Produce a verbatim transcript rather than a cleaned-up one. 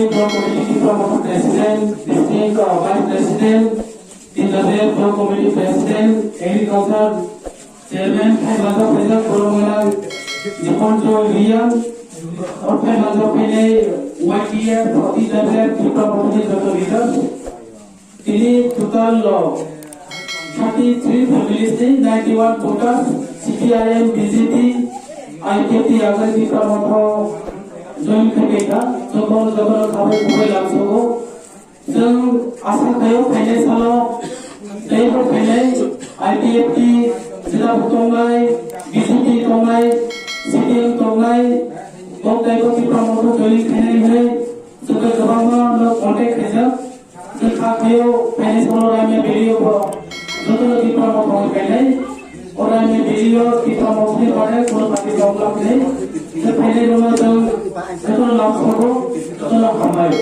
Block Committee Tipra Motha President, District, uh, Vice President, T W F Block Committee President, Agriculture Chairman, Khaimajok Khaijak Boromela, Diponjo Riyan, Orphai Majok Phainai, Y T F, T W F, Tipra Motha ni joto leaders. Tini total lo thirty three families ni ninety one voters, C P I M, B J P, I P F T, Agri Tipra Motha join khaikha, joto joto khabai khubai lamsogo. Chwng asa khaio phainai salo teibo phainai I P F T jila bo tongnai, B J P tongnai, C P M tongnai, bo teibo Tipra Motha join khainai hinwi joto kwbangma no contact khaijak. Chwng kha khaio phainai salo Raimya Valley o bo joto no Tipra Motha phainai. O Raimya Valley o Tipra Motha ni bare kono party tong lam khainai. Chwng phainai rokno chwng joto no lamsogo, joto no hambai.